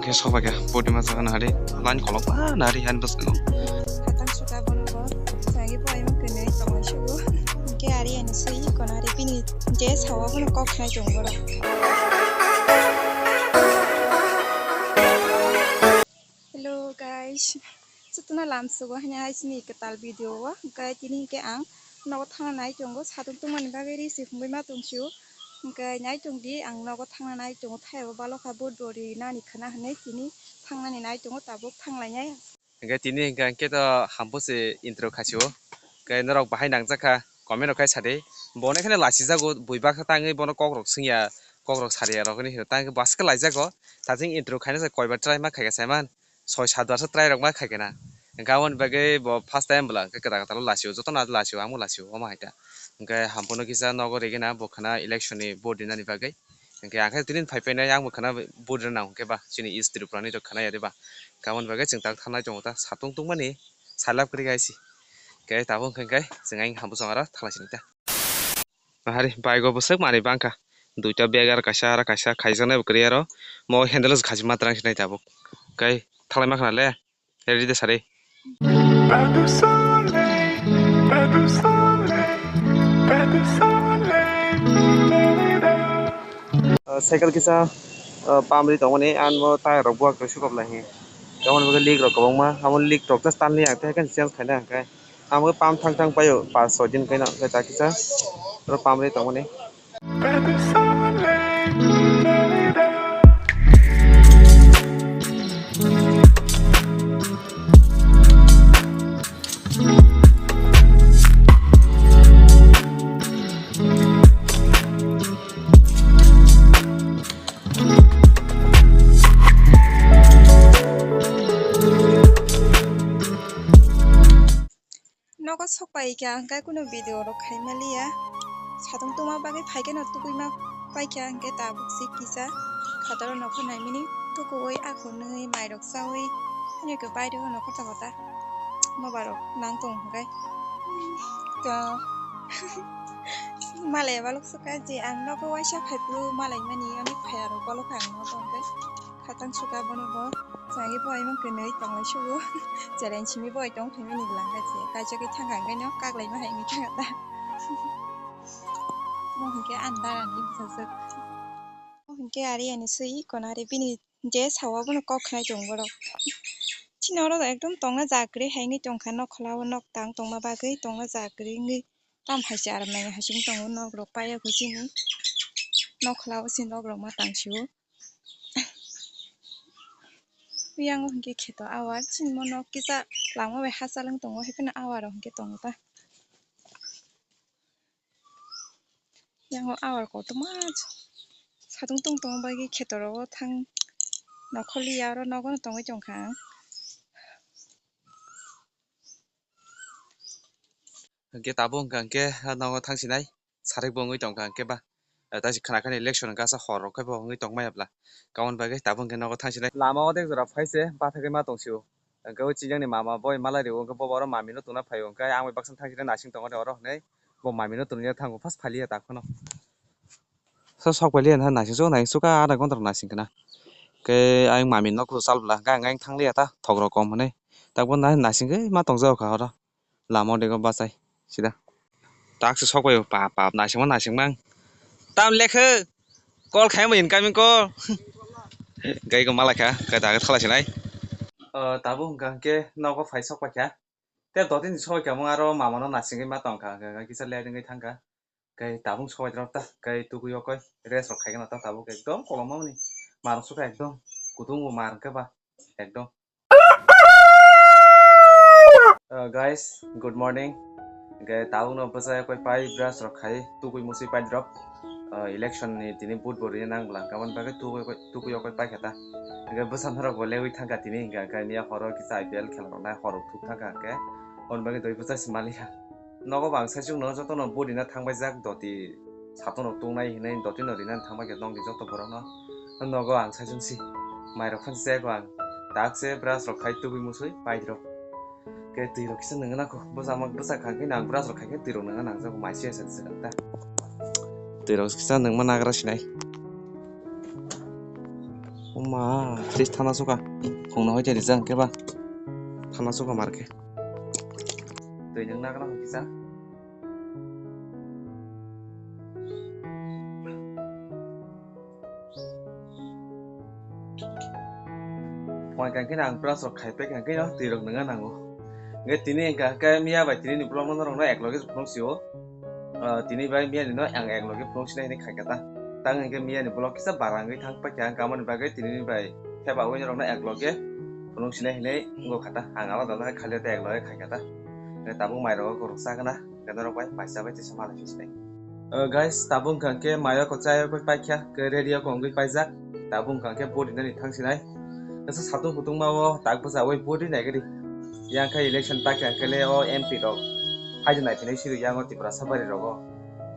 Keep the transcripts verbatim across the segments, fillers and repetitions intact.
Khe soba khe body ma jaga nari, line kolok ba nari han bwskango. Khatang suka bono bo, sagi bo ayung kene tongmai sugo. Khe ari ani sui kono ari bini je sawa bono kok khnai chong borok. Hello guys, chutuna lam sugo hanya hai sini kwtal video o, hwnkhe tini hwnkhe ang nogo thangna nai tongo, satung tongmani bagwi ri se phungwi ma tong sio, hwnkhe nai tong di ang nogo thangna nai tongo, thai bo balokha bo dori nani khana hinwi tini thangnani nai tongo, tabuk thanglainai. Hwnkhe tini hwnkhe, hwnkhe to hambo se intro khaisio, hwnkhe norok bahai nangjakha comment rok khai sadi, bo nai kheno lasijago, bui baksa tangwi bono kok rok swngya, kok rok sariya rok hinwi hino, tangwi baske laijago, tazing intro khaina se koibar try ma khaika saiman. Soi sat bar se try rok ma khaikena. Hwnkhe aboni bagwi bo first time bwla hwnkhe kwtal kwtal o lasio, jotono lasio, amo lasio, omo hai ta. Hwnkhe hamphano kisa nogo rigena bo khana election ni vote rinani bagwi. Hwnkhe ang khe tini phai phai nai, ang bo khana vote rina hwnkhe ba chini East Tripura ni rok khana yari ba. Hwnkhe aboni bagwi chwng tak thangnai tongo ta, satung tungmani salap kwrwi gai si. Hwnkhe tabuk hwnkhe hwnkhe chwng ang hambo chwng aro thalai sini ta. Hari bike o bwswk manwi bangkha. Duita bag aro kaisa aro kaisa khaijaknai bo kwrwi aro. Mo handle o khachima twrang se nai tabuk. Kai thalai ma khna le. Ready de sari. Ah, cycle kisa, ah, pump ri tongmani, ang bo tyre rok buwak rok sukok lai hi. Tamoni bagwi leak rok kwbangma, amo leak rok just tanwi ang tei haikhe change khaina hwnkhe. Amo pump thang thang paio, pas soi din kaino, hwnkhe ta kisa oro pump ri tongmani. Nogo sok pai kha, hwnkhe kunu video rok khai maliya. Satung tungma bagwi phai kheno tugui ma pai kha, hwnkhe tabuk si kisa khataro nokho naimani tukuui akhunui mairok chaui, haino khe bairego nokho ta kota nobarok nang tong hwnkhe. To malai balok sukha je ang nogo waisa phai phuru malai mani, ani phai aro bolok ang nogo hwnkhe khatang sukha bono bo. Chagwi bo imang kwnwi tonglai sugo. Challenge simi bo tong phaimani bwlangkha se. Kaisa khe thangkha hwnkhe no kaklaima hai wngwi thangkha ta. Mo hwnkhe ani dara ni bwsajwk. Mo hwnkhe ari ani swi kono ari bini je sawa bono kok khnai tongo borok. Chini oro ekdom tongna ja kwrwi hai wngwi tongkha, nok khwlao nok tang tongma bagwi tongna ja kwrwi wngwi. Tam hai se aram nai hai se wng tongo, nok rok paiya kho chini. Nok khwlao se nok rok ma tang sio. Yang o hwnkhe kheto awar chini mo nok kisa lama bai hachal wng tongo, hai phano awar o hwnkhe tongo ta. Yang o awar kotorma satung tung tongo, bagwi kheto rogo thang nokhorli ya, oro nogo no tongwi tongkha ang. Hwnkhe tabuk hwnkha hwnkhe nogo thang sinai. Sarik bo wngwi tongkha hwnkhe ba, eh, taisi khwnakhani election hwnkhe asa hor rok khe bo wngwi tongmaya bwla. Aboni bagwi tabuk hwnkhe nogo thang sinai. Lama o de jora phai se bathagwi ma tong sio. Hwnkhe o chiyang ni mama boi malai rio, hwnkhe bo oro mami no tungna phaio, hwnkhe ang bai baksa thang sinai nasing tongo de oro hinui bo mami no tungya thango, first phaliya ta kheno. So sok phailiya na nasing so, nasing so ka adha ghonta rok nasing khna. Hwnkhe ayang mami nok rw chal bwla, hwnkhe ang ayang thangliya ta thok rok kom hinui. Tabuk na nasing khe ma tongjago kha oro. Lama o dego bachai sida. Tak se sok bai pap pap naisingma naisingma. Tam lekhe call khaima incoming call. Gai ko malai kha, kai daga thala sinai. Tabuk hwnkha hwnkhe nogo phai sok paikha. Tei dotini soi kha mung aro mama no naisingwi ma tongkha, hwnkha kisa late wngwi thangkha. Kai tabuk soi rok ta, kai tugui o koi rest rok khaigana ta tabuk ekdom kolom mani. Mar sukha ekdom kutung bo mar hwnkhe ba ekdom. Uh, guys, good morning. Hwnkhe tabukno bwsai koi pai brush rok khai tugui musui pai drop. Uh, election ni tini vote bo rina nang bwla, hwnkhe aboni bagwi tugui koi, tugui o koi pai khe ta. Hwnkhe bwsa norok bo lewi thangkha tini, hwnkhe, hwnkhe miya horo kisa I P L khela rok nai horo thuk thangkha hwnkhe. Aboni bagwi doi bwsa se maliya. Nogo bo ang saichung no jotono vote rina thangbai jak doti. Satung rok tongnai hinui dotino rinani thangbai khe nokni joto borokno. Nogo ang saichung si. Mairok phano chego ang. Tak se brush rok khai tubui musui pai rok. Ke twi rok kisa nungna ko. Bwsa mak bwsa kha khe ang brush rok khai khe twi rok nungna nangjago mai se se se ta. Twi rok kisa nungma nagra sinai. Oma, sis thana suka. Khongno hoite rijak hwnkhe ba. Thana suka mar khe. Twi nwng nagna hwnkhe sa. Phone kangkhe ang plus rok khai paikha khe twi rok nwnga nango. Hwnkhe tini hwnkha khe miya bai tini ni vlog no norok no ek loge phunuk sio. Ah, tini bai miya ni no ang ek loge phunuk sinai hinwi khai kha ta. Tang hwnkhe miya ni vlog kisa barang wngwi thang paikha, hwnkhe aboni bagwi tini ni bai pheba wi norok no ek loge phunuk sinai hinwi wngwi kha ta. Ang alada alada khai le ta, ek loge khai kha ta. Hwnkhe tabuk mai rok o kwrwk cha gana. Hwnkhe norok bai mai cha bai tisa malai phi sinai. Uh, guys, tabuk hwnkha khe mayo ko chayo ko paikha, ke radio ko wngwi paijak. Tabuk hwnkha khe vote rinani thang sinai. Nasa satung kutung ma o tak bwsa oi vote rinai gadi. Yang khe election paikha khe le o M P rok. Haida nai phinai sidu yang o Tripura sabari rogo.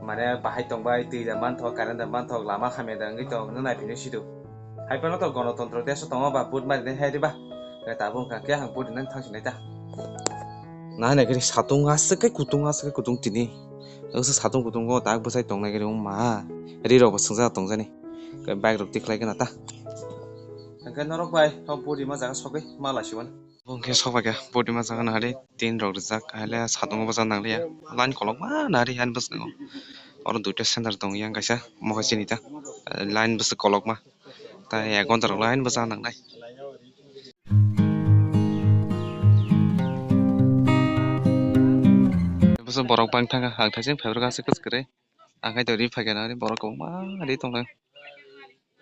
Mane bahai tongbai, twi da manthok, current da manthok, lama khamya da wngwi tong, no nai phinai sidu. Hai phano to gonotontro desh o tongo ba, vote mari nai hai riba. Nai tabuk hwnkha khe ang vote rinani thang sinai ta. Nai nai khe satung aswk khe kutung, aswk khe kutung tini. Wngsa satung kutung o tak bwsai tongnai khe wngma. Ri rok bo swngjak tongjani. Khe bike rok tikhlai gana ta. Hwnkhe norok bai o vote rima jaga sogwi ma laisio. Bo hwnkhe sok bai khe vote rima jaga nahari tin rok rijak, haile satung o bwsa nangliya. Line kolokma nahari han bwskango. Oro duita center tong yang kaisa mohai chini ta. Line bwswk kolokma. Tai ek ghonta rok line bwsa nangnai. Bwsa borok bang thangkha, ang thaising phaibrwkha aswk kwswk kwrwi. Ang hai to ri phaikha nahari borok kwbangma ri tongkha.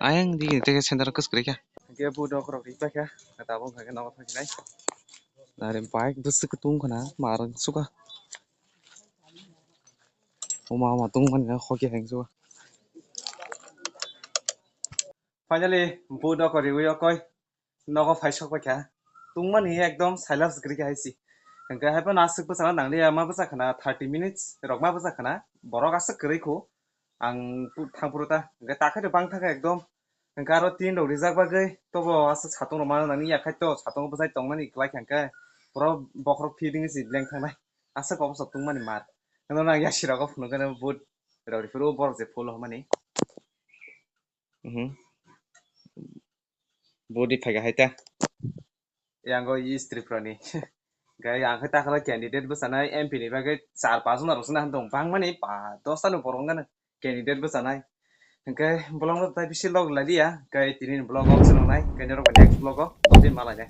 Ayang digi tei center kwswk kwrwi kha. Hwnkhe bo dokhorok ri paikha, tabuk hwnkhe nogo thangsinai. Nari bike bwswk tung khna, ma rang suka. Oma, oma tungmani na hoki heng suka. Finally, bo dokhor riwi okoi nogo phai sok paikha. Tungmani ekdom silence kwrwi kha hai si. Hwnkhe hai phano aswk bwsakna nangliya, ma bwsakha na thirty minutes rok ma bwsakha na. Borok aswk kwrwi khu. Ang pu-, thang phuru ta. Hwnkhe ta khe bang thangkha ekdom. Hwnkhe aro tin rok rijak bagwi tobo aswk satung rok mano nangni yakhai to satung bwsai tongnani kwlai kha hwnkhe. Borok bokhorok phi dingwi si leng thangnai. Aswk obosok tungmani mar. Hwnkhe nang yasi rogo phunukgwi vote rok riphuru borok je phul hwnmani. Mhm. Body phaikha hai ta. Yang o East Tripura ni. Gai ang khe takhala candidate bwsanai M P ni bagwi char pas jona rok sina han tong bangmani pa dosta ni borok wngkha na candidate bwsanai. Hwnkhe vlog no tai bisi log lai liya, gai tini ni vlog o swnamnai, gai norok next vlog o tei malai nai.